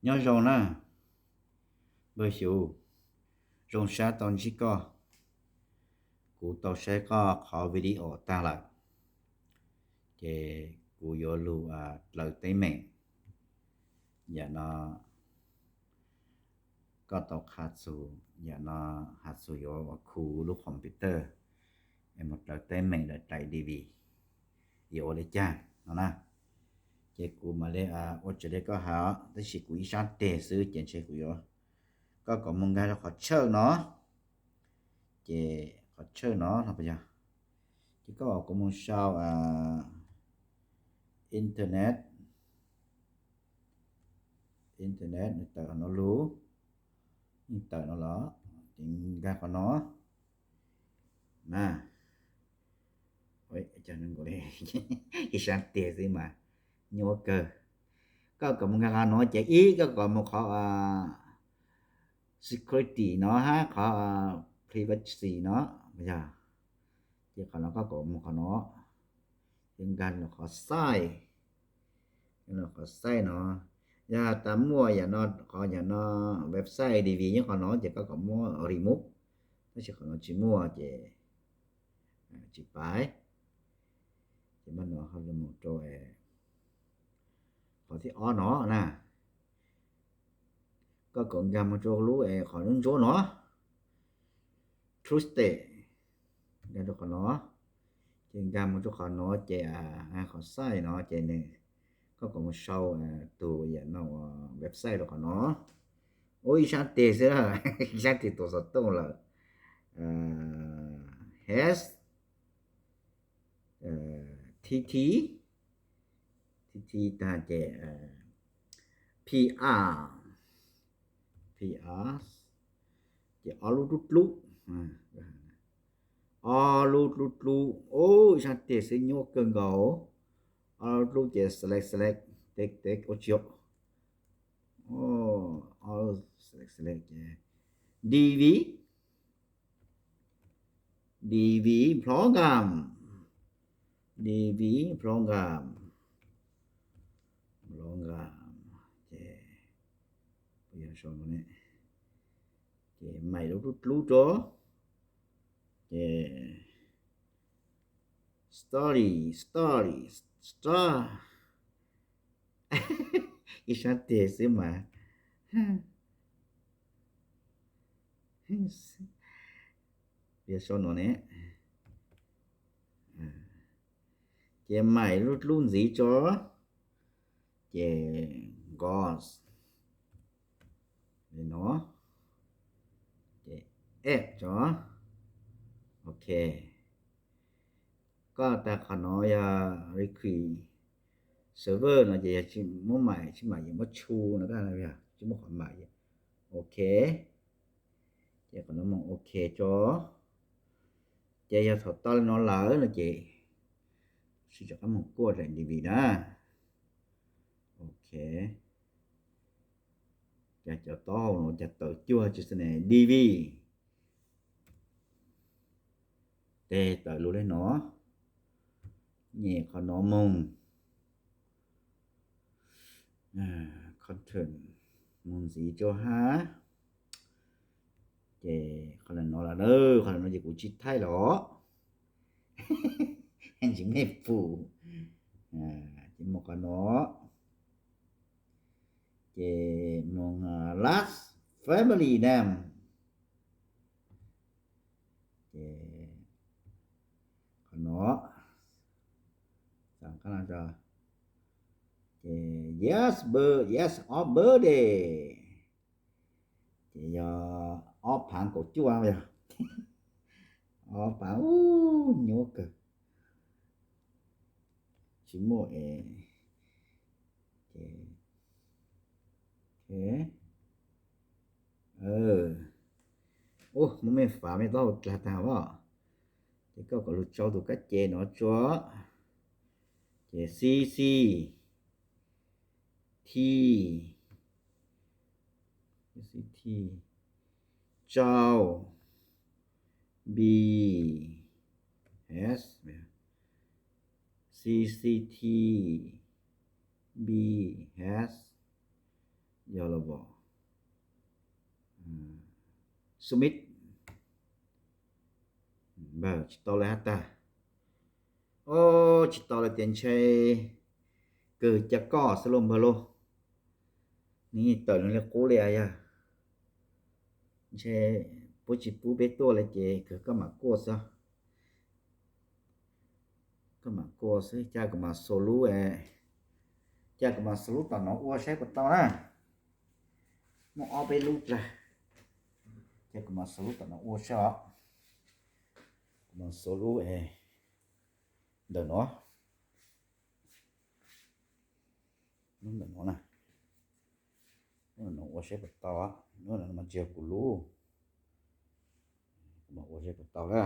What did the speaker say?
Nyob zoo na, npawg Xyuv, zoo sab tau ntsib koj. Kuv tau saib koj qhov video tag lawm, ces kuv yuav lug dlaws teeb meem. Yam no koj tau qha txug, yam no has txug yuav ua khu lub computer es mus dlaws teeb meem lawm dlaim D V D yuav ua li cas no na. Ces kuv mam li ua raws li koj has, tab sis kuv ib sab teg xwb ces ntshe kuv yuav, koj kom mus nkag rau qhov tshawj no, ces qhov tshawj no no puas yog, ces koj kom kuv mus sau internet, internet nws tawm qhov no lug, yeej tawm no los, ces nkag qhov no na. Ib sab teg xwb mas nyuaj kawg. Koj kom mus nkag qhov no ces ib, koj kom mus qhov security no hab qhov privacy no, yog, ces qhov no koj kom mus qhov no, ces nkag los qhov xaij, los qhov xaij no, yog tas muaj yam no, qhov yam no website D V D nyob qhov no ces koj kom muab remove, tab sis qhov no tsis muaj ces tsis pais. Ces maj no ho mus rau qhov thib ob no na, koj kom nkag mus rau lub es qhov ntsuab no, Tuesday, nkag rau qhov no, ces nkag mus rau qhov no ces qhov xaij no ces nws, koj kom mus sau tus yam no website rau qhov no. Ua ib sab teg xwb, ib sab teg tuav xov tooj lawm. H T T, T T tag ces P R, P R, ces ob lub dlub dlub, ob lub dlub dlub, ua ib sab teg xwb nyuaj kawg nkaus. Ob lub dlub ces select, select, tek tek ua tsis, select, select ces D V, D V program, D V program, program, ces yog sau no ne, ces maim lub dlub dlub rau, ces story, story, story, ib sab teg xwb mas, yog sau no ne, ces maim lub dlub ntxiv tso, ces nqos li no, ces add tso, ok. Koj tas qhov no yog request server no ces yog tsis muab maim, tsis maim ces muab tshu no, yog tsis muaj qhov maim, ok. Ces qhov no mus ok tso. Ces yog thaum tau li no lawm no ces sib rov qab mus kuaj daim D V D na. Ok. Cas cov taub hau no cas tawm cuag tsis xwb ne, D V. Tes tawm lug li no, nyem qhov no mus, content mus ntxiv rau hab. Ces qhov no lawm, qhov no ces kuv tsis thaij los, tsis mej pum. Ces mus qhov no, ces mus last family name, ces qhov no, ces yes, yes, ob birthday, ces yog ob phav kaum cuaj, yog ob phav, nyuaj kawg, tsis muaj es, ces, ub, muaj mej fav mej taub hau dlag tag os. Ces koj kom lug tsau tus kab ces no tso, ces C C T, C C T, tsau, B, S, C C T, B, S, Yog los as, submit. Npawg, tsis tau li hab tag. Ob, tsis tau li tias ntshe kawg ca koj xwb lauj npawg lauj. Nws tawm nws li qub li yog. Ntshe puab tsis pub peb tuaj li ces kawg koj mam kuaj xwb. Koj mam kuaj xwb, ca kuv mam xua lub, ca kuv mam xua lub tom no ua saib puas tau na. Muaj ob peb lub dlawg, ca kuv mam xua lub tom no ua saib os. Kuv mam xua lub ntawm no, lub ntawm no na. Lub ntawm no ua saib puas tau, lub ntawm no mas tsis yog kuv lub. Kuv mam ua saib puas tau na.